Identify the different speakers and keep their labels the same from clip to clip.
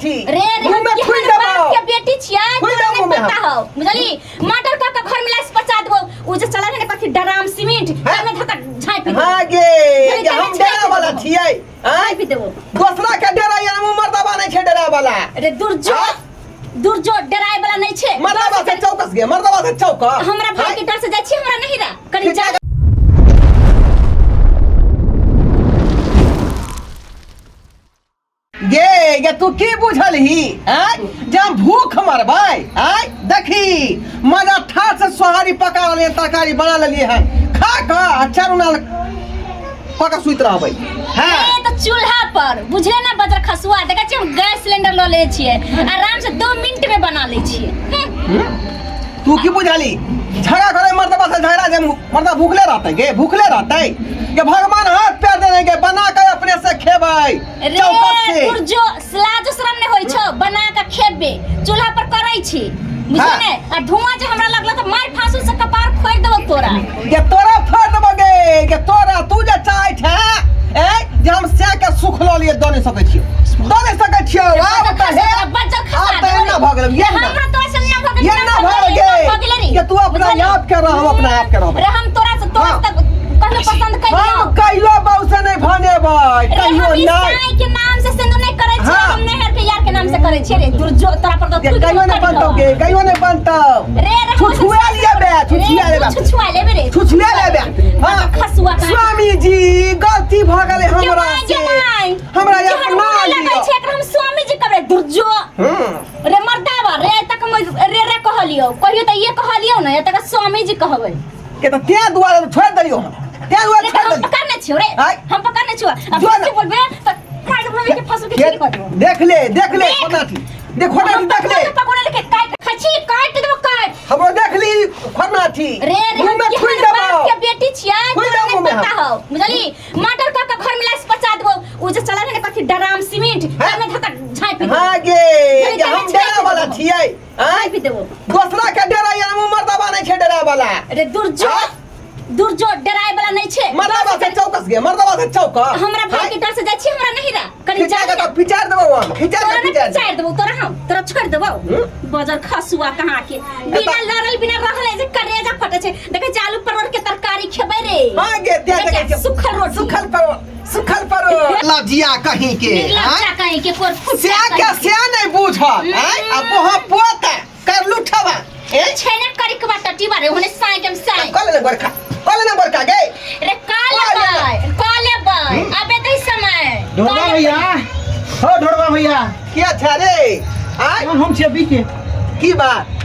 Speaker 1: खोरनाठी
Speaker 2: रे रे
Speaker 1: मुंह
Speaker 2: हम
Speaker 1: में
Speaker 2: केहन
Speaker 1: थुइ
Speaker 2: बाप
Speaker 1: देबौ
Speaker 2: के बेटी छियै
Speaker 1: खुलि
Speaker 2: तोरा
Speaker 1: देबौ
Speaker 2: नहि
Speaker 1: मुँह में
Speaker 2: पता हौ बुझली मर्डर कऽ के घर में लाश पचा देबौ उ जे चला ने कथी डराम सीमेंट
Speaker 1: हैं?
Speaker 2: तामे धक्का झाँपि देबौ
Speaker 1: हाँ गे
Speaker 2: जल्दी
Speaker 1: गे हम
Speaker 2: जल्दी
Speaker 1: डेरा वाला
Speaker 2: देबौ।
Speaker 1: छियै आँय
Speaker 2: झाँपि देबौ
Speaker 1: दोसरा के डेरा या हम मर्दाबा नहीं छै डेरा वाला
Speaker 2: रे दुर्जो
Speaker 1: हाँ?
Speaker 2: दुर्जो डराय वाला नहीं छै
Speaker 1: मर्दाबा से चौकस गे मर्दाबा से चौकस
Speaker 2: हमरा भाई के डर से जाइ छी हमरा नहीं रा कनी जा
Speaker 1: गे गे तू की बुझलही आँय जे हम भूख मरबै आँय देखी मजा ठाठ से सोहारी पका लेलियै तरकारी बना लेलियै हन खा कऽ आ चारू नाल कऽ कऽ सुति रहबै हँ
Speaker 2: ए तऽ चूल्हा पर बुझले ना बजर खसुआ देखै छियै हम गैस सिलेंडर लऽ लै छियै आराम से 2 मिनट में बना लै छियै हम्म।
Speaker 1: तू की बुझली झगड़ा करे मर्दबा से झगड़ा जे मर्दा भूखले रहतै गे भूखले रहतै के भगवान हाथ पैर देने के बना के अपने से खेबै
Speaker 2: रे
Speaker 1: चौकस से
Speaker 2: दुर्जो लाजो शरम नहि होइ छौ बना के खेबे चूल्हा पर करै छी बुझले
Speaker 1: हाँ।
Speaker 2: ने आ धुआं जे हमरा लगल तऽ मारि फांसू से कपार फोड़ि देबौ तोरा
Speaker 1: के तोरा फोड़ देबो गे के तोरा तू जे चाहै छै ए जे हम से के सुख लऽ लिए दऽ नहि सकै छियौ दऽ नहि सकै छियौ आब तऽ हे
Speaker 2: बज्जर खसा
Speaker 1: आब तऽ एना भऽ गेलौ ये ना
Speaker 2: हमरा तोरा से ना भऽ गेल
Speaker 1: ये ना भऽ
Speaker 2: भऽ गेलै
Speaker 1: गे के तू अपना आप के रह हम अपना आप के रहबै
Speaker 2: रे हम तोरा से तोरा
Speaker 1: हाँ।
Speaker 2: से कहियो पसंद करियो
Speaker 1: हम कहियो बहू से नहीं भनेबै
Speaker 2: रे
Speaker 1: कहियो
Speaker 2: हम
Speaker 1: नहीं
Speaker 2: ईसाई के नाम से सिंदूर नहीं करै छियै
Speaker 1: हाँ।
Speaker 2: हम नहर के यार के नाम से करै छियै रे दुर्जो तोरा पर
Speaker 1: के कहियो नहीं बनतौ गे कहियो नहीं बनतौ
Speaker 2: रे रे
Speaker 1: छुछुआ लेबे छुछुआ लेबे
Speaker 2: छुछुआ लेबे रे
Speaker 1: छुछुआ लेबे हाँ
Speaker 2: खसुआ का
Speaker 1: स्वामी जी गलती भऽ गेलै हमरा
Speaker 2: के
Speaker 1: से
Speaker 2: माय
Speaker 1: हमरा
Speaker 2: जहर
Speaker 1: अपना
Speaker 2: मुँह लगै
Speaker 1: लिअ
Speaker 2: छै एकरा हम स्वामी जी कहबै दुर्जो
Speaker 1: हम्म
Speaker 2: रे मर्दावा रे तक हम रे रे कहलियो कहियो तऽ ये कहलियो ने तक स्वामी जी कहबै
Speaker 1: के तऽ तें दुआरे छोड़ि देलियौ हम तें दुआरे
Speaker 2: रे
Speaker 1: छोड़ि
Speaker 2: हम
Speaker 1: देलियौ
Speaker 2: पकड़ने छियौ रे
Speaker 1: आँय?
Speaker 2: हम पकड़ने छियौ अब
Speaker 1: जो ना।
Speaker 2: बेसी बोलबे तऽ मारि देबो के फसल के ठीक कऽ देबो
Speaker 1: देख ले देख ले
Speaker 2: देख।
Speaker 1: खोनाठी देख खोनाठी देख ले
Speaker 2: पकड़े लेके काट खची काट देबो काट
Speaker 1: हमरो देख ली खोनाठी
Speaker 2: रे रे
Speaker 1: मुंह
Speaker 2: हम
Speaker 1: में थुइ
Speaker 2: केहन बाप
Speaker 1: देबो
Speaker 2: के बेटी छियै
Speaker 1: खुलि
Speaker 2: तोरा
Speaker 1: देबो
Speaker 2: नहि
Speaker 1: मुँह में
Speaker 2: पता हौ बुझली मर्डर कऽ के घर में लाश पचा देबो उ जे चला ने कथी डराम सीमेंट
Speaker 1: हैं?
Speaker 2: तामे धक्का झाँपि देबो
Speaker 1: हाँ गे
Speaker 2: जल्दी
Speaker 1: गे हम
Speaker 2: जल्दी
Speaker 1: डेरा वाला
Speaker 2: देबो।
Speaker 1: छियै आँय
Speaker 2: झाँपि देबो
Speaker 1: दोसरा के डेरा या हम मर्दाबा नहीं छै डेरा वाला
Speaker 2: रे दुर्जो
Speaker 1: हाँ?
Speaker 2: दुर्जो डराय वाला नहीं छै
Speaker 1: मर्दाबा से चौकस गे मर्दाबा से चौकस
Speaker 2: हमरा भाई के डर से जाइ छी हमरा नहीं रा कनी
Speaker 1: खिचा
Speaker 2: जा
Speaker 1: के तऽ पिचार देबो हम खिचा
Speaker 2: तोरा
Speaker 1: के
Speaker 2: नहि
Speaker 1: पिचार
Speaker 2: पिचार देबो तोरा हम तोरा छोड़ देबो बजर खसुआ कहाँ के बिना लड़ल बिना रहले जे करेजा फटे छै देखै छै आलू परवल के तरकारी खेबै रे
Speaker 1: हाँ गे ते देखै
Speaker 2: देखै,
Speaker 1: छै
Speaker 2: सुखल रोटी
Speaker 1: सुखल परोड़ सुखल परोड़ लजिया कहीं के
Speaker 2: निर्लज्जा
Speaker 1: आँय?
Speaker 2: कहीं के कोर फुट
Speaker 1: से के से नहीं बूझल आँय? आ बोहा पोता कर लुठवा ए
Speaker 2: छै ने करिक बा टटी बारे होने साई के हम साई
Speaker 1: कल ने बरखा कल ने बरखा गे
Speaker 2: रे काले बाय काले बाय अबे दई समय
Speaker 3: ढोरबा
Speaker 2: काले
Speaker 3: भैया हो ढोरबा भैया
Speaker 1: क्या था रे आँय?
Speaker 3: हम छियै बीके
Speaker 1: की बात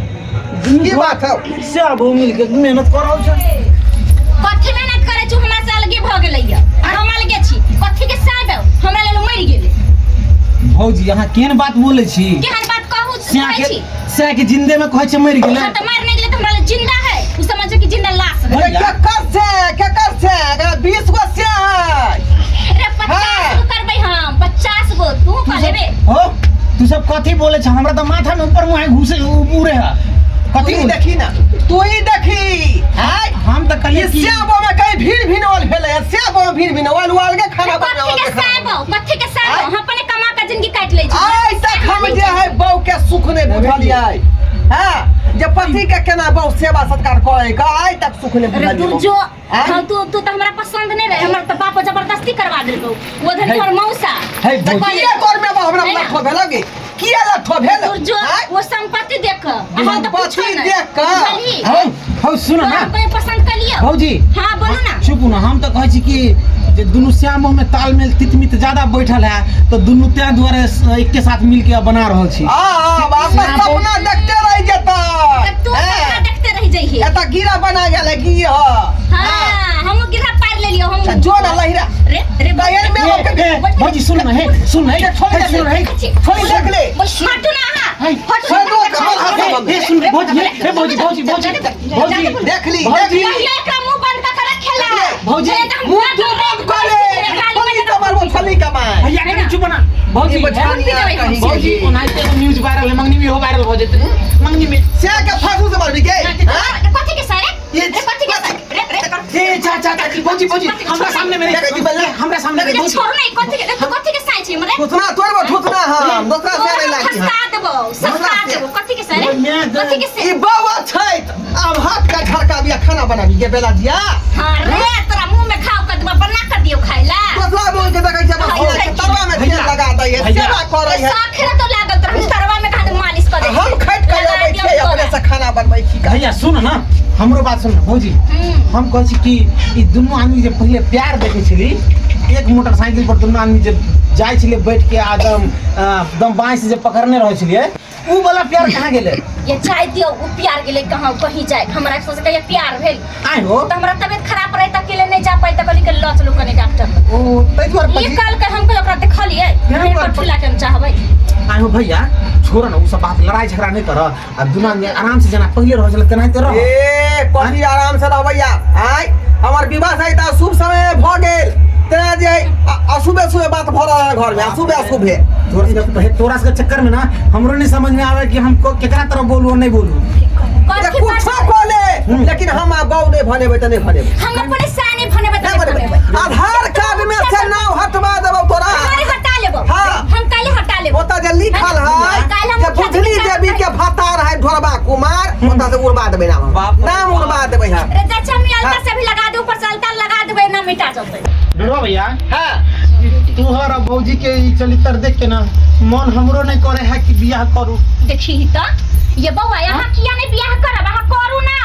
Speaker 1: की बात हौ
Speaker 3: से अब मिल के मेहनत कर रहल छै
Speaker 2: कथी मेहनत करै छी हमरा से अलगे भऽ गेलैया हम अलगे छी कथी के साथ हमरा लेल मरि गेलै
Speaker 3: भौजी अहाँ केहन बात बोलै छी
Speaker 2: केहन बात कहू
Speaker 3: स्या
Speaker 2: कहै
Speaker 3: के
Speaker 2: छी
Speaker 3: स्या के जिंदे में कहै छै मरि गेलै
Speaker 2: हाँ तऽ मरि नहि गेलै तऽ हमरा लेल जिंदा है ओ समझो कि जिंदा लाश है
Speaker 1: अरे केकर से केकर से एकरा 20 गो से है
Speaker 2: रे 50
Speaker 1: हाँ।
Speaker 2: गो करबै हम 50 गो तू कह लेबे
Speaker 3: हो तू सब कथी बोले छ हमरा तऽ माथा में ऊपर मुँह घुसे उड़े है
Speaker 1: तू
Speaker 3: कथी
Speaker 1: ही
Speaker 3: बोले?
Speaker 1: देखी ना तू ही देखी आय
Speaker 3: हम तऽ कहलिए
Speaker 1: ई
Speaker 3: कि
Speaker 1: सेबो में कहीं भीड़ भिनवल भेलै है सेबो में भीड़ भिनवल उबाल के खाना
Speaker 2: कथी
Speaker 1: बनावल
Speaker 2: के
Speaker 1: के खाना
Speaker 2: साहब कथी के साहब
Speaker 1: आय।
Speaker 2: हम अपने कमा के जिंदगी काटि लै छी
Speaker 1: आइ तक हम जे है बहू के सुख नहीं बुझलियै हाँ जे पति के केना बहू सेवा सत्कार करे के आइ तक सुख नहीं
Speaker 2: अरे
Speaker 1: बुझलियै
Speaker 2: दुर्जो
Speaker 1: आँय?
Speaker 2: हाँ तू तू तो हमरा पसंद नहीं रहे हमर तो बाप जबरदस्ती करवा देलको वो धन
Speaker 3: हे।
Speaker 2: तोहर मौसा
Speaker 3: हे
Speaker 1: तऽ
Speaker 3: भौजी
Speaker 1: किया तोर में हमरा
Speaker 2: है ना?
Speaker 1: लठो भेल गे किया लठो भेल
Speaker 2: दुर्जो
Speaker 1: आँय?
Speaker 2: वो संपत्ति देख के हम तो कुछो
Speaker 1: संपत्ति
Speaker 2: नहीं
Speaker 1: देख कऽ?
Speaker 2: बुझलही?
Speaker 3: हौ हौ सुन
Speaker 2: तोरा
Speaker 3: ना
Speaker 2: कोई पसंद कर लियो
Speaker 3: भौजी
Speaker 2: हाँ बोलो ना
Speaker 3: चुप ना हम तऽ कहै छी कि जे दुनू श्याम में तालमेल तितमित ज्यादा बैठल है तऽ दुनू तें दुआरे एक साथ मिल के बना रहल छी
Speaker 1: आ आ बाप सपना देखते रह जेता
Speaker 2: तब तू सपना देखते रह जइहे
Speaker 1: एता गिरा बना गेल की ह
Speaker 2: हाँ हम गिरा पार ले लियो हम
Speaker 1: जो ना लहिरा
Speaker 2: रे रे
Speaker 1: कहिया में
Speaker 3: हे, हे, भौजी सुन ना हे सुन ना हे,
Speaker 1: छोड़
Speaker 3: हे,
Speaker 1: दे।
Speaker 3: सुन हे
Speaker 1: छोड़ देख ले
Speaker 2: बोल हटू ना अहाँ
Speaker 3: हे,
Speaker 2: हटू
Speaker 1: छोड़
Speaker 2: ना।
Speaker 1: दो कमल हाथ
Speaker 3: हे,
Speaker 1: बंद
Speaker 3: हे सुन भौजी हे, हे भौजी भौजी भौजी भौजी
Speaker 1: देख ली देख
Speaker 3: भौजी।
Speaker 1: ली
Speaker 2: पहिले एकरा मुंह बंद कर के रखेला
Speaker 3: भौजी,
Speaker 2: नहीं तो हम
Speaker 1: मुंह तू बंद कर ले छोली कमाल वो छोली कमाए
Speaker 3: भैया कनि चुप ना भौजी
Speaker 1: ई बछानिया कहीं
Speaker 3: भौजी
Speaker 1: के।
Speaker 3: ओनाहिते एगो न्यूज वायरल है मंगनी में हो वायरल हो जेतै मंगनी में
Speaker 1: से के फांसू से मारबी के हां
Speaker 2: कथी के सरे
Speaker 1: ये-
Speaker 2: रे कथी के सरे रे रे
Speaker 3: ए चा चा चाची भौजी भौजी हमरा सामने में
Speaker 1: देखै छी बल्ले।
Speaker 3: हमरा सामने में
Speaker 2: रे
Speaker 3: भौजी
Speaker 2: छोड़ नहीं कथी के कथी के साई छी मरे
Speaker 1: थुथना तोड़ थुथना हम दोसरा से नहीं
Speaker 2: संस्कार देबो कथी के सरे कथी के से
Speaker 1: ई बाबा छैत आब हाथ का झड़का बिया खाना बनाबी के बेला जिया
Speaker 2: हां रे तोरा मुंह में खाओ कर देबो बना कर दियो खाइला
Speaker 1: दोसरा बोल के देखै छै बस के तरवा में तेल लगा दै है सेवा करै है
Speaker 2: साखरे तो लागल तोरा तरवा में खाद मालिश कर दे
Speaker 1: हम खट के अबै छियै अपने से खाना बनबै छी
Speaker 3: भैया सुन ना हमरो बात सुन भौजी हम कहै छी कि ई दुनू आदमी जे पहिले प्यार देखै छली एक मोटरसाइकिल पर दुनू आदमी जे जाइ छलियै बैठ के आ दम दम बाँस जे पकड़ने रहै छलियै उ वाला प्यार कहाँ गेलै
Speaker 2: ये चाय दियो उ प्यार गेलै कहाँ कहीं जाए हमरा सोच के ये प्यार भेल
Speaker 3: आइ हो
Speaker 2: तो हमरा तबियत खराब रहे त अकेले नहीं जा पाई त कहली के ल चलू कने डॉक्टर लग।
Speaker 3: ओ ताहि दुआरे
Speaker 2: ई कल के हम ओकरा देखलिए
Speaker 3: ताहि दुआरे
Speaker 2: पर ठुला के हम चाहबै
Speaker 3: आइ हो भैया छोड़ न उ सब बात लड़ाई झगड़ा नहीं कर आ दुनू आदमी आराम से जेना पहिले रहै छलै तेनाहिते रह
Speaker 1: ए कथी आराम से रहबैया आय हमर विवाह सहित अशुभ समय भऽ गेल तेना जे अशुभे अशुभे बात भऽ रहल है घर में अशुभे अशुभे
Speaker 3: तोरा सबके तोरा सबके चक्कर में ना हमरो नहीं समझ में आवे कि हम केकरा तरफ बोलू और नहीं बोलू
Speaker 2: कथी
Speaker 1: कुछो
Speaker 2: बात
Speaker 1: कऽ ले लेकिन हम आब गौ नहि भनेबै तऽ नहि भनेबै
Speaker 2: हम अपने साने भनेबै
Speaker 1: नहि
Speaker 2: त
Speaker 1: भनेबै आधार कार्ड में से नाम हटवा देबौ तोरा
Speaker 2: हमारे हटा लेबो
Speaker 1: हाँ।
Speaker 2: हम काल्हि हटा लेबो
Speaker 1: ओतऽ जे लिखल है
Speaker 2: काल्हि हम
Speaker 1: जे बुझली देवी के भतार है ढोरबा कुमार ओतऽ से उड़वा देबै नाम हम। नाम उड़वा देबै हम
Speaker 2: रे चाचा हम अलता
Speaker 1: हाँ।
Speaker 2: से भी लगा दे ऊपर से अलता लगा देबै ना मिटा जतै
Speaker 3: डोरवा भैया
Speaker 1: हाँ
Speaker 3: तोहर और भौजी के ई चरित्र देख के ना मन हमरो नहीं करे है कि बियाह करू
Speaker 2: देखी ही त ये बौआ यहाँ किया नहीं बियाह करब अहाँ करू ना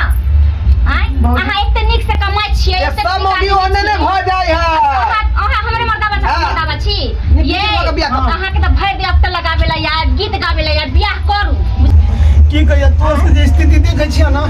Speaker 2: आँय अहाँ एते नीक से कमाइ छियै
Speaker 1: ये
Speaker 2: एते
Speaker 1: सब
Speaker 2: नीक
Speaker 1: मौगी
Speaker 2: आदमी
Speaker 1: ओने ने
Speaker 2: छियै।
Speaker 1: भऽ जाइ है
Speaker 2: अहाँ अहाँ हमरे मर्दाबा छी
Speaker 1: हाँ।
Speaker 2: मर्दाबा छी
Speaker 1: नीक
Speaker 2: ये
Speaker 1: भऽ के बियाह करब।
Speaker 2: अहाँ के तऽ भरि देह अब तऽ लगाबे ला या गीत गाबे ला या बियाह करू
Speaker 3: की कहिया तोहर से जे स्थिति देखै छियै ना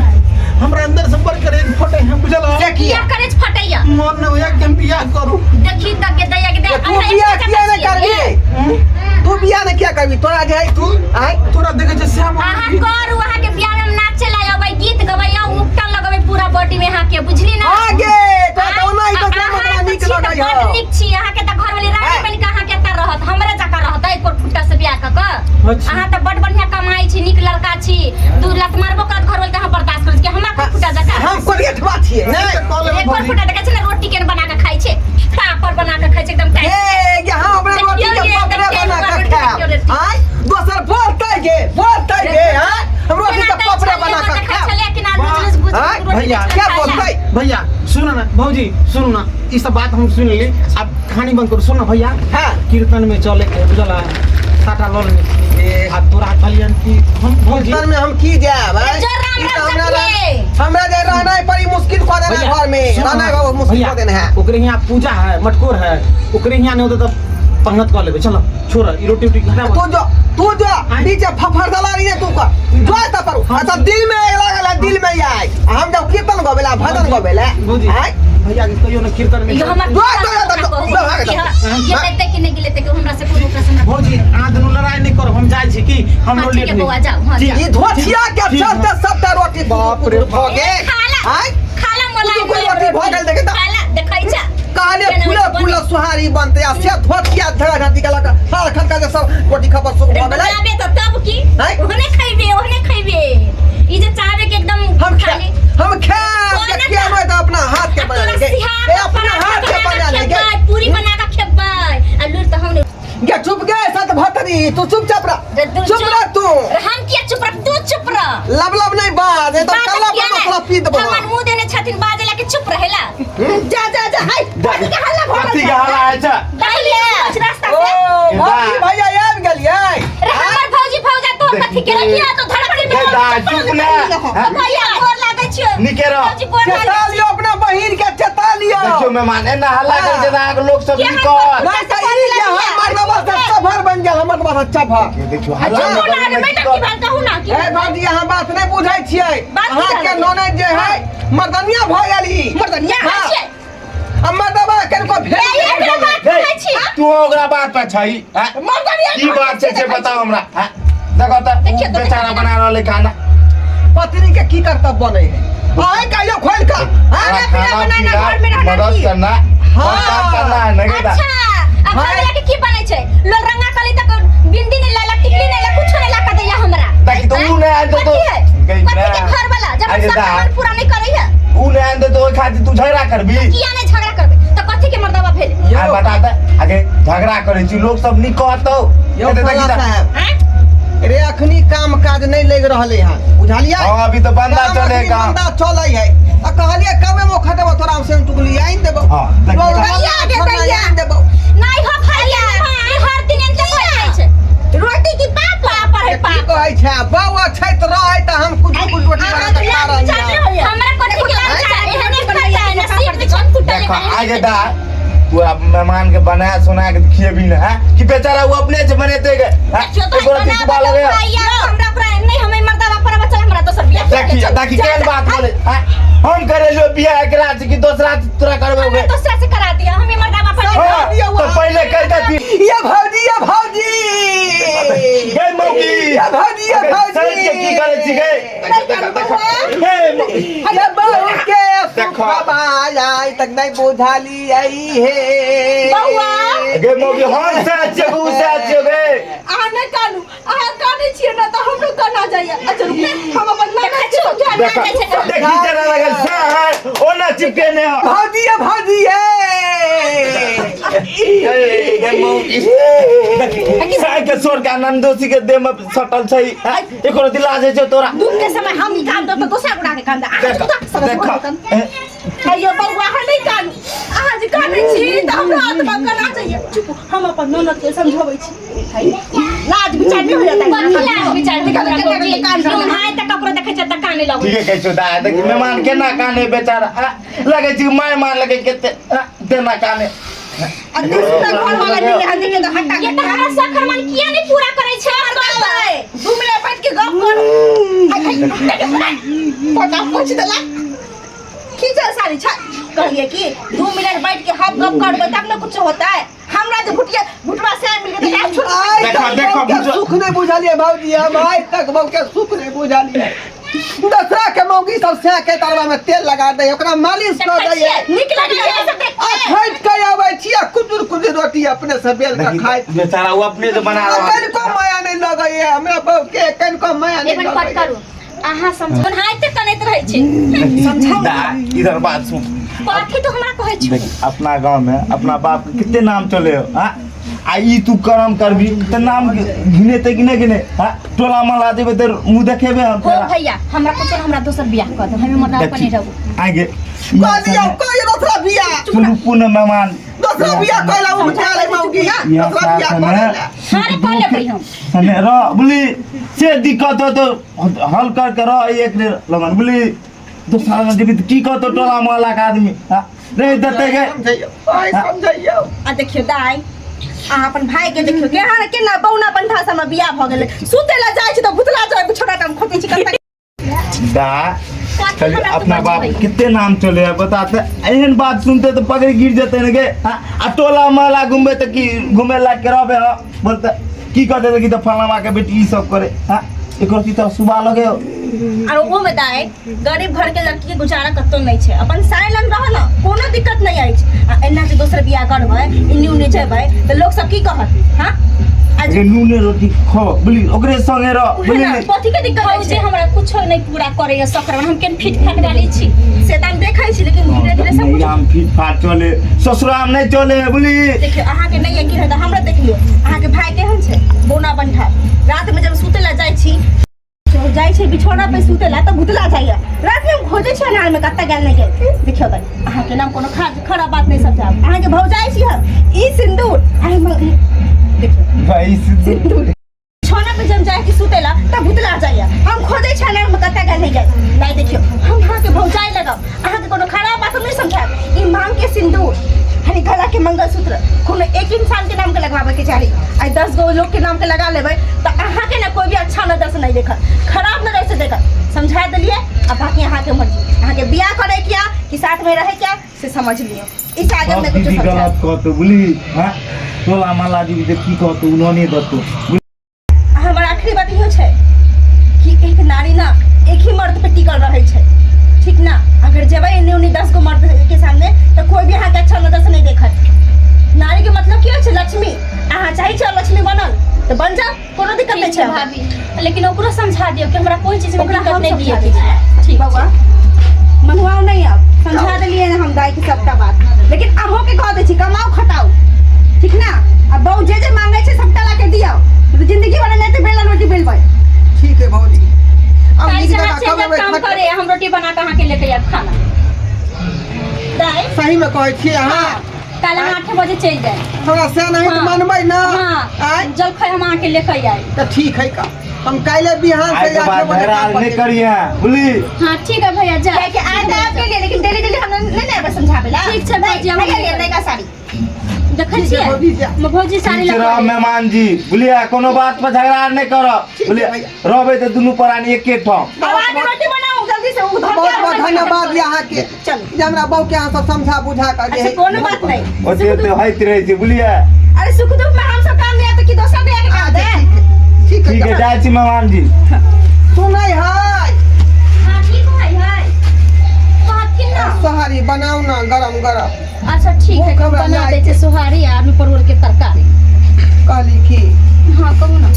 Speaker 3: हमरा अंदर से बड़ करेज फटे है बुझल
Speaker 1: से किया
Speaker 2: बियाह करेज फटैया
Speaker 3: मन न होया कि हम बियाह करू
Speaker 2: देखी त के दैया के
Speaker 1: ये तू बियाह किया नहीं करबी तू बियाह नहीं किया करबी तोरा जे है तू आय
Speaker 3: तोरा देखै छै श्याम
Speaker 2: अहाँ करू अहाँ के बियाह में हम नाचे ला अबै गीत गबै आ उपटन लगबै पूरा बॉडी में अहाँ के बुझली ना
Speaker 1: आगे तो तो ओना ही तो श्याम
Speaker 2: अहाँ
Speaker 1: ओकरा
Speaker 2: तऽ
Speaker 1: नीक
Speaker 2: छी तऽ
Speaker 1: लगै
Speaker 2: बड्ड
Speaker 1: है
Speaker 2: नीक छी अहाँ के तऽ घरवाली रानी
Speaker 1: हाँ।
Speaker 2: बनि कऽ अहाँ के एतऽ रहत हमरे जकाँ रहत एको फुट्टा से बियाह कऽ कऽ
Speaker 3: अच्छा।
Speaker 2: अहाँ तऽ बड्ड बढ़िआँ कमाइ छी नीक लड़का छी दू लाख मारबो करत घरवाली तऽ अहाँ बर्दाश्त करै छी कि हमरा कोन फुट्टा जकाँ
Speaker 1: हम कोरियठवा छियै नहीं
Speaker 2: एक पर फुट्टा देखै छै ने रोटी केना बना कऽ खाइ छै पापड़ बना कऽ खाइ छै एकदम टाइट
Speaker 1: ए यहाँ अपने रोटी के
Speaker 2: देखियौ ये,
Speaker 1: पकड़े
Speaker 2: देखियौ
Speaker 1: बना
Speaker 2: रोटी,
Speaker 1: के खाएब
Speaker 2: देखियौ रोटी।
Speaker 1: आय दोसर बोलतै गे बोलतै गे आय हम रोटी के पपड़े बना के खाएब आँय?
Speaker 3: भैया,
Speaker 1: क्या बोलतै
Speaker 3: भैया सुन ना भौजी सुन ना ई सब बात हम सुन ली अब खानी बंद करू सुन ना भैया
Speaker 1: हाँ।
Speaker 3: कीर्तन में चले के बुझल साटा लऽ लेने छी आ तोरा कहलियन कि हम भौजी
Speaker 1: कीर्तन में हम की जाएब आय?
Speaker 2: जो राम
Speaker 1: ई तऽ
Speaker 2: राम
Speaker 1: हमरा
Speaker 2: जपिए।
Speaker 1: हमरा जे रहनाइ बड़ी मुश्किल कऽ देना
Speaker 3: भैया,
Speaker 1: घर में
Speaker 3: सुन ना,
Speaker 1: रहनाइ बहुत मुश्किल
Speaker 3: भैया,
Speaker 1: कऽ देने है
Speaker 3: ओकरे यहाँ पूजा है मटकोर है ओकरे यहाँ नहीं होता तो पंगत कऽ लेबै चलो छोड़ ई रोटी उटी घटा
Speaker 1: तू जो तू जो नीचे फफर दला रही है तू कर जो त पर अच्छा दिल में आग लागल है दिल में आय हम जब कीर्तन गबेला भजन गबेला
Speaker 3: भौजी
Speaker 1: आय
Speaker 3: भैया के कहियो ना कीर्तन में
Speaker 2: यो हमर
Speaker 1: जो जो जो जो भाग जा।
Speaker 2: ये तक कि नहीं गेले तक हमरा से कोनो प्रश्न
Speaker 3: भौजी अहाँ दुनू लड़ाई नहीं करो हम जाइ छी कि हमरो
Speaker 2: हाँ, ठीक
Speaker 3: लेट
Speaker 2: है, बौआ, जाओ, हाँ,
Speaker 3: ठीक-
Speaker 1: ई धोथिया के
Speaker 3: ठीक है।
Speaker 1: चलते सबटा रोटी बाप रे भऽ गेल
Speaker 2: खाला
Speaker 1: आय
Speaker 2: खाला मलाई
Speaker 1: तू कोई रोटी भऽ गेल देखे तऽ
Speaker 2: खाला देखै छ
Speaker 1: कहले
Speaker 2: केना
Speaker 1: फूले
Speaker 2: बनै?
Speaker 1: फूले सोहारी बनते आ से धोतिया झगड़ा झांटी के लगा हर खनका के सब रोटी खबर सुख
Speaker 2: रे
Speaker 1: भऽ गेलै
Speaker 2: बनाबे तो तब की
Speaker 1: आँय?
Speaker 2: ओहने खैबे ओहने खैबे ई जे चाहबे के एकदम
Speaker 1: हम खा
Speaker 2: खाली
Speaker 1: हम खाएब
Speaker 2: कोना
Speaker 1: के किया तऽ अपना हाथ के
Speaker 2: आ
Speaker 1: बना
Speaker 2: तोरा
Speaker 1: लेंगे
Speaker 2: सिहार
Speaker 1: ए अपना हाथ के बना लेंगे
Speaker 2: खेबै पूरी बना के खेबै आ लूर तऽ हम
Speaker 1: गे चुप गे सत भतरी तू चुपचाप रह
Speaker 2: तू
Speaker 1: चुप रह तू
Speaker 2: रे हम किया चुप रह तू चुप रह
Speaker 1: लब लब नहीं बाज नहीं तो
Speaker 2: बाजब
Speaker 1: कल्ला
Speaker 2: किया
Speaker 1: पर
Speaker 2: ने?
Speaker 1: मसला पी देबो
Speaker 2: हमर मुंह देने छथिन बाजे ला के चुप रहेला जा जा जा हाय कथी के हल्ला भऽ
Speaker 4: कथी के हल्ला होइ छै
Speaker 2: देखलिए कुछ रास्ता
Speaker 1: ओ
Speaker 2: से
Speaker 1: भौजी भैया आबि गेलियै
Speaker 2: रे हमर भौजी भौजा तो कथी के रखिया तो धड़क
Speaker 4: गे दा, चुप ने
Speaker 2: भैया गोर लागै छियो
Speaker 4: नीके रह।
Speaker 2: भौजी गोर
Speaker 1: चेता
Speaker 2: लागै
Speaker 1: लियो अपना बहिन के चेता लियो
Speaker 4: देखियो मेहमान एना हल्ला करै छै तऽ अहाँके लोक सब
Speaker 2: किया
Speaker 4: की कहत
Speaker 1: नहीं तऽ ई जे हमर बाबा से चफर बनि गेल हमर बाबा से चफर
Speaker 4: देखियो हल्ला
Speaker 2: चुप
Speaker 4: करू
Speaker 2: ना रे
Speaker 4: ने, की
Speaker 2: बेटा की
Speaker 4: कहत?
Speaker 2: बात कहू ना की
Speaker 1: ए भाजी अहाँ बात नहीं बुझै छियै
Speaker 2: बात की
Speaker 1: अहाँके
Speaker 2: भेल?
Speaker 1: ननद जे है मर्दनिया भऽ गेल ई
Speaker 2: मर्दनिया
Speaker 1: हाँ।
Speaker 2: छियै
Speaker 1: आ मर्दबा कनिको भेल
Speaker 2: ए, एकरा बात कहै छी
Speaker 4: तू ओकरा बात पर छही हैं?
Speaker 1: मर्दनिया
Speaker 4: की बात छै से बताओ हमरा हैं? देखो तऽ
Speaker 2: देखियौ
Speaker 4: उ
Speaker 2: तऽ
Speaker 4: बेचारा
Speaker 2: देखियौ।
Speaker 4: बना रहल है खाना
Speaker 1: पत्नी के की कर्तव्य बनै है अहाँ कहियो खोल कऽ
Speaker 4: खाना
Speaker 2: पीना बनाना,
Speaker 4: पीना,
Speaker 2: घर में रहना
Speaker 4: मदद
Speaker 2: की?
Speaker 4: करना
Speaker 1: हाँ।
Speaker 4: और काम करना है नहीं बेटा
Speaker 2: अच्छा अब
Speaker 1: हाँ।
Speaker 2: घर जाके की बनै छै लोल रंगा कली तक बिंदी नहीं लाला टिकली नहीं ला कुछो नहीं ला के दैया हमरा
Speaker 4: ताकि तो ऊ नहीं आयल तो
Speaker 2: कथी है
Speaker 4: गई
Speaker 2: कथी के
Speaker 4: ना।
Speaker 2: घर वाला जब हम
Speaker 4: अरे
Speaker 2: सब
Speaker 4: दा।
Speaker 2: सामान पूरा नहीं करै है
Speaker 4: ऊ नहीं आयल तो ओहि खातिर तू झगड़ा करबी
Speaker 2: किया नहीं झगड़ा करबै तऽ कथी के मर्दावा भेल
Speaker 4: आ बता दे आगे झगड़ा करै छी लोग सब नीक कहतौ
Speaker 1: यौ
Speaker 4: कहतै
Speaker 1: फल्ला
Speaker 4: देखी तऽ
Speaker 1: साहब
Speaker 2: हैं
Speaker 1: रे अखनी काम काज नहीं लग रहले हन बुझलियै
Speaker 4: हाँ, अभी तो बंदा
Speaker 1: काम
Speaker 4: चले
Speaker 1: अखनी
Speaker 4: काम।
Speaker 1: बंदा चलै है आ कहलियै कमे मो खटबो तोरा हम सेम टुकली आइन देबो
Speaker 4: हाँ, देखी।
Speaker 2: दैया गे दैया।
Speaker 1: देबो
Speaker 2: नहीं हो भैया ई हर दिन एनते हो जाइ छै रोटी की पापड़ पापड़ है
Speaker 1: की
Speaker 2: पापड़
Speaker 1: कहै छै बौआ छैत रहै तऽ हम कुछ कुछ रोटी बना कऽ खा रहलियै हन।
Speaker 2: हमरा कथी के लाज एहने खर्चा है नसीब में छन टूटल
Speaker 4: देखो आगे दा तू अब मेहमान के बना सुना के खिएबी ना है कि बेचारा वो अपने से बनेते गए हैं?
Speaker 2: देखियो तो
Speaker 4: एको रत्ती
Speaker 2: बना
Speaker 4: सुबह लगे
Speaker 2: भैया हमरा पर नहीं हमें मर्दावा पर बच्चा हमरा दोसर बियाह
Speaker 4: देखी देखी केहन बात बोले हैं? हम करे जो बियाह एकरा से कि दोसरा से तोरा करबे
Speaker 2: हमरा दोसरा से करा दिया हमें मर्दावा पर
Speaker 4: हाँ, तो पहले कह देती
Speaker 1: ये भौजी ये भौजी
Speaker 4: गई मौगी
Speaker 1: ये भौजी ये भौजी
Speaker 4: सही के की करे छी गई हे मौगी
Speaker 1: ये बहू के
Speaker 4: देखो।
Speaker 1: सुख तक नहीं बुझाली आई हे
Speaker 2: बउआ।
Speaker 4: गे मौगी हम से अच्छे ऊ से अच्छे गे
Speaker 5: अहाँ नहि कानू अहाँ कानै छियै ने तऽ हमरो काना जाइए अच्छा रुकू हम अपन नाना के समझा
Speaker 4: देखो देखी जरा लगल से है ओना चिपके ने हो
Speaker 1: भौजी ये भौजी ये
Speaker 4: ए, गे मौगी देखी साय के सोर के आनंदोसी के देह में सटल छै हैं? एको रत्ती लाज होइ छै तोरा
Speaker 5: दुख के समय हम ई काम दब तऽ दोसरा गोटा के काम दब अहाँ
Speaker 4: देखो
Speaker 5: सब
Speaker 4: देखो ए,
Speaker 5: अयो बउआ अहाँ नहि कानू अहाँ जे कानै छी तऽ हमरा आत्मा काना जाइए चुप हम अपन ननद के समझाबै छी लाज विचार नहि होइए
Speaker 2: कथी लाज विचार
Speaker 5: देखा देखा देखा कान रहल।
Speaker 2: हाय त ककरो देखै छै त काने लगै
Speaker 4: ठीके कहै छौ दाय देखी मेहमान केना काने बेचारा आ, लगै छै माय मार लगै केते आ, तेना काने
Speaker 5: आ देखू ने घर वाला नहीं आदमी के तऽ हट्टा
Speaker 2: ये त हमरा सखर मन किया नहीं पूरा करै छै
Speaker 5: करबै 2 मिनट बैठ के गप करू पता पूछ देला खींचल साड़ी छै कहलिए कि 2 मिनट बैठ के हम गप करबै तब ने कुछ होता है हमरा जे भुटिया भुटवा से मिल के तऽ छुट
Speaker 1: आइ
Speaker 4: देखो,
Speaker 1: तक
Speaker 4: देखो,
Speaker 1: बहू के
Speaker 4: बुझो।
Speaker 1: सुख नहीं बुझलिए भौजी हम आइ तक बहू के सुख नहीं बुझलिए दसरा के मौगी सब से के तरवा में तेल लगा दे ओकरा मालिश कर
Speaker 2: देखै
Speaker 1: दे
Speaker 2: छियै, नीक लगैए सब देख
Speaker 1: आ खैट के आबै छी आ कुदुर कुदुर रोटी अपने से बेल के
Speaker 4: देखी
Speaker 1: खाइ
Speaker 4: बेचारा वो अपने से बना
Speaker 1: आ
Speaker 4: रहा है
Speaker 1: कनिको माया नहीं लगैए हमरा बहू के कनिको माया नहीं
Speaker 2: एक मिनट कट
Speaker 1: लगैए
Speaker 2: करू अहाँ समझो हाय त कनैत रहै छै
Speaker 4: दा इधर बात सुन
Speaker 2: कथी तो हमरा कहै छी
Speaker 4: देख अपना गांव में अपना बाप के कितने नाम चले हो हाँ आ ई तू करम करबी तऽ नाम घिनेतै कि नहि घिने हाँ टोला महला जेबै तऽ मुँह देखेबै हम
Speaker 2: हो
Speaker 4: तोरा।
Speaker 2: भैया हमरा कुछ हमरा दोसर बियाह कर दो हमें मर्दा पर नहीं रहू
Speaker 4: आगे
Speaker 1: कहलियौ कहियो दोसरा बियाह
Speaker 4: सुनू पुनः मेहमान
Speaker 1: दोसरा बियाह कैला उ बुझा मौगी
Speaker 4: यहाँ
Speaker 1: दोसरा बियाह
Speaker 4: साथ
Speaker 1: करै
Speaker 4: में
Speaker 1: ला
Speaker 2: हाँ रे कर लेबै हम
Speaker 4: सने रह बुली से दिक्कत हो तो हल करके रह एक लगन बुली दोसरा लगन जेबी तऽ की कहतो टोला मोहल्ला के आदमी हाँ रहि देतै गे
Speaker 1: समझैयौ आइ समझैयौ
Speaker 5: आ देखियौ दाइ अहाँ अपन भाई के देखियौ केहन केना बौना बंधा से हमरा बियाह भऽ गेलै सुते ला जाइ छी तऽ भुतला जाइ छोटा काम खोजै छी कतऽ
Speaker 4: दा
Speaker 2: कथी
Speaker 4: खाली
Speaker 2: हमरा तू
Speaker 4: अपना बाप
Speaker 2: बजबै?
Speaker 4: कितने नाम चले है बताते एहन बात सुनते तो पकड़ गिर जेते ने गे हाँ, आ टोला मोहल्ला घूमबे तो की घूमे लायक के रहबे हाँ बोलते की कहते कि तो फलाना के बेटी ई सब करे हाँ एकर की तो सुबह लगे हो
Speaker 5: आर ओहो में दाइ गरीब घर के लड़की के गुजारा कतौ नहि छै अपन साय लग रह न कोनो दिक्कत नहि अछि आ एना जे दोसर बियाह करबै इन्नी उन्नी जेबै तऽ लोक सब की कहत हाँ आ
Speaker 4: रे नूने रोटी खो बुझली ओकरे संगे रह
Speaker 5: उहे
Speaker 4: बुझली
Speaker 5: ना, कथी के दिक्कत
Speaker 2: भौजी
Speaker 5: छै
Speaker 2: हमरा कुछो नहीं पूरा करैया सखर हम केन फिट फाट वाली छी
Speaker 5: से तऽ हम देखै छी लेकिन धीरे धीरे सब कुछ
Speaker 4: हम फिट फाट चले ससुराम नहीं चले बुझली
Speaker 5: देखियौ अहाँके नहि यकीन है तऽ हमरा देख लियौ अहाँके भाय केहन छै बोना बंठा रात में जब सुतै लए जाइ छी जाइ छै बिछौना पे सुतै लए तऽ भुतला जाइए रात में हम खोजै छी अनार में कतऽ गेल नहि गेल देखियौ तऽ अहाँके नाम कोनो खराब बात नहि समझाब अहाँके भौजाइ छी हम ई सिन्दूर अहाँ देखियौ
Speaker 4: भाई
Speaker 5: सिन्दूर बिछौना पे जब जाइ छी सुतै लए तऽ भुतला जाइए हम खोजै छी अनार में कतऽ गेल नहि गेल नहि देखियौ हम अहाँके भौजाइ लगब अहाँके कोनो खराब बात हम नहि समझायब ई मांग के सिंदूर हनी गला के मंगलसूत्र कोनो एक इंसान के नाम के लगवावे के चाही आइ 10 गो लोग के नाम के लगा लेबै तऽ अहाँके ने कोई भी अच्छा नजर से नहीं देखत खराब नजर से देखत समझा देलियै आ बाकी अहाँके मर्जी अहाँके बियाह करे क्या कि साथ में रहे क्या से समझ लियौ इस आगे
Speaker 4: सब
Speaker 5: में कुछ
Speaker 4: दीदी
Speaker 5: समझा
Speaker 4: गलत कहतो बुझली हाँ टोला मोहल्ला जेबी तऽ की कहतो उन्होंने देतो
Speaker 5: हमर आखिरी बात इहो छै कि एक नारी ना एक ही मर्द पे टिकल रहै छै ठीक ना अगर जेबै एन्ने ओन्ने 10 गो मर्द के सामने तऽ कोई भी अहाँके अच्छा नजर से नहीं देखत नारी के मतलब की होइ छै लक्ष्मी अहाँ चाहै छियै लक्ष्मी बनल तऽ बन जाउ कोनो दिक्कत नहीं
Speaker 2: ठीक छै
Speaker 5: छै
Speaker 2: भाभी लेकिन ओकरो समझा दियौ कि हमरा कोई चीज में
Speaker 5: ओकरा
Speaker 2: दिक्कत
Speaker 5: हम
Speaker 2: नहीं
Speaker 5: समझा
Speaker 2: दिए
Speaker 5: दै छियै।
Speaker 2: ठीक
Speaker 5: बौआ मनुआओ नहीं आब समझा देलियै ने हम दाई के सबटा बात लेकिन अहों के कह दै छी कमाओ खटाओ ठीक ना आ बहू जे जे मांगे छै सबटा ला के दियौ जिंदगी भर नहि तऽ बेलन रोटी बेलबै
Speaker 1: कहै छी अहाँ।
Speaker 2: काल्हि अहाँ 8 बजे चलि जायब।
Speaker 1: हमरा से नहीं तऽ
Speaker 2: हाँ।
Speaker 1: मानबै ना।
Speaker 2: हाँ।
Speaker 1: आँय?
Speaker 2: जलखै हम अहाँके लेके आयब।
Speaker 1: तऽ ठीक है का, हम काल्हि बिहान
Speaker 4: आइ
Speaker 1: से
Speaker 4: के
Speaker 1: 8
Speaker 4: बाद
Speaker 1: बजे
Speaker 4: झगड़ा
Speaker 1: काम पर
Speaker 4: नहीं
Speaker 1: जेबै।
Speaker 4: करिहे, बुझली?
Speaker 2: हाँ ठीक है भैया, जा।
Speaker 5: कियाकि आइ तऽ आबि गेलियै, लेकिन डेली डेली हम नहि ने एबै समझाबै ला।
Speaker 2: ठीक छै भौजी, हम
Speaker 5: नहि गेलियै नयका साड़ी।
Speaker 2: देखै
Speaker 1: ठीक छै
Speaker 2: छियै
Speaker 1: भौजी, जा।
Speaker 2: भौजी साड़ी
Speaker 4: ठीक छै
Speaker 2: लऽ
Speaker 4: रह
Speaker 2: कऽ
Speaker 4: मेहमान जी, बुझलियै? कोनो बात पर झगड़ा नहि करब,
Speaker 1: ठीक छै
Speaker 4: बुझलियै?
Speaker 1: भैया।
Speaker 4: रहबै तऽ दुनू प्राणी एके ठाम।
Speaker 5: अब आके रोटी बनाउ जल्दी से, उधर
Speaker 1: बहुत बहुत धन्यवाद अहाँके
Speaker 5: चलू।
Speaker 1: जे हमरा बहू के अहाँ सब समझा बुझा कऽ जे
Speaker 5: अच्छा कोनो बात नहीं।
Speaker 4: ओते ओते होइत रहै छै, बुझलियै?
Speaker 5: अरे सुख दुख में हम सब काम नहीं आते कि दोसर दे के काम दे।
Speaker 1: ठीक है।
Speaker 4: ठीक है, जाइ छी मेहमान जी।
Speaker 1: सुनै है?
Speaker 2: हाँ ठीक है, है कहथिन ना।
Speaker 1: सोहारी बनाउ ना गरम गरम।
Speaker 2: अच्छा ठीक है,
Speaker 1: भूख हमरा
Speaker 2: बना
Speaker 1: लागि
Speaker 2: दै छै सोहारी आ आलू परोड़ के तरकारी।
Speaker 1: कहली कि
Speaker 2: हाँ कहू ना।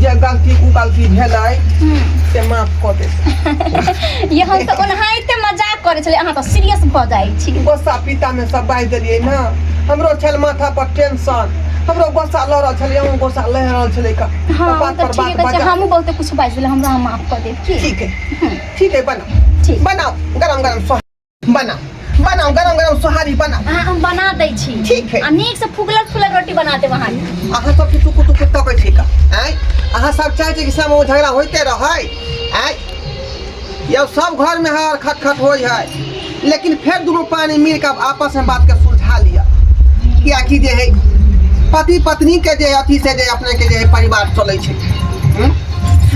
Speaker 1: जे गलती उ गलती भेलै से माफ कऽ दे।
Speaker 2: ये हम तऽ ओनाहिते मजाक करै छलियै, अहाँ तऽ सीरियस भऽ जाइ छी।
Speaker 1: गोस्सा पिता में सब बाजि देलियै ना, हमरो छल माथा पर टेंशन, हमरो गोस्सा लऽ रहल छलै, अहूँ गोस्सा लऽ रहल छलै का।
Speaker 2: हाँ
Speaker 1: बात
Speaker 2: तऽ
Speaker 1: पर
Speaker 2: ठीक
Speaker 1: बात
Speaker 2: है,
Speaker 1: बजा।
Speaker 2: हमहूँ बहुते कुछ बाजि देलियै, हमरा अहाँ माफ कऽ देब की?
Speaker 1: ठीक है ठीक है, बनाओ।
Speaker 2: ठीक।
Speaker 1: बनाओ गरम गरम सोहारी बनाओ, बनाओ गरम गरम सोहारी बनाओ।
Speaker 2: अहाँ हम बना दै छी।
Speaker 1: ठीक है।
Speaker 2: आ नीक से फुगलक फुलक रोटी बना देब अहाँके।
Speaker 1: अहाँ सब कि टुकु टुकु तकै छी का? आँय, अहाँ सब चाहै छी कि सब झगड़ा होइते रहै? आँय यौ, सब घर में हर खटखट होइ है, लेकिन फेर दुनू पानी मिल के आपस में बात के सुलझा लिअ, कियाकि जे है पति पत्नी के जे अथी से जे अपने के जे है परिवार चलै छै। हम्म?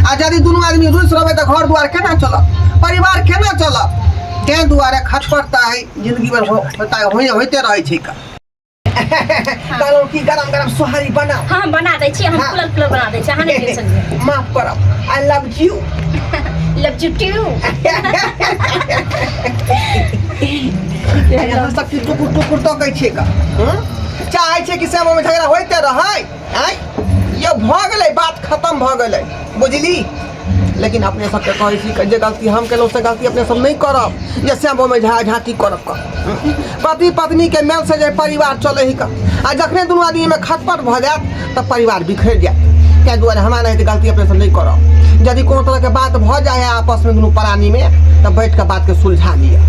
Speaker 1: आ यदि दुनू आदमी रुसि रहबै तऽ घर दुआर केना चलत, परिवार केना चलत? ताहि दुआरे खटपट तऽ है जिंदगी भर होता होइते रहै छै। का कहलहुँ कि गरम गरम सोहारी बनाउ।
Speaker 2: हाँ हम बना दै छी, हम
Speaker 1: हाँ।
Speaker 2: फुलल फुलल बना दै छी, अहाँ नहि टेंशन लिअ।
Speaker 1: माफ करब, I love you.
Speaker 2: Love you too.
Speaker 1: अहाँ सब की टुकुर टुकुर तकै छियै का? हम्म? चाहै छियै कि सब ओहिमे झगड़ा होइते रहै? आँय यौ, भऽ गेलै, बात खतम भऽ गेलै, बुझली? लेकिन अपने सबके कहै छी कि जे गलती हम केलहुँ से गलती अपने सब नहि करब, जे श्याम ओहिमे झा झाँटी करब कऽ। पति पत्नीके मेल से जे परिवार चलै ही कऽ, आ जखने दुनू आदमीमे खटपट भऽ जायत तऽ परिवार बिखरि जायत। ताहि दुआरे हमरा नहि गलती अपने सब नहि करब। यदि कोनो तरहके बात भऽ जाइ है आपसमे दुनू प्राणीमे तऽ बैठ कऽ बातके सुलझा लिअ।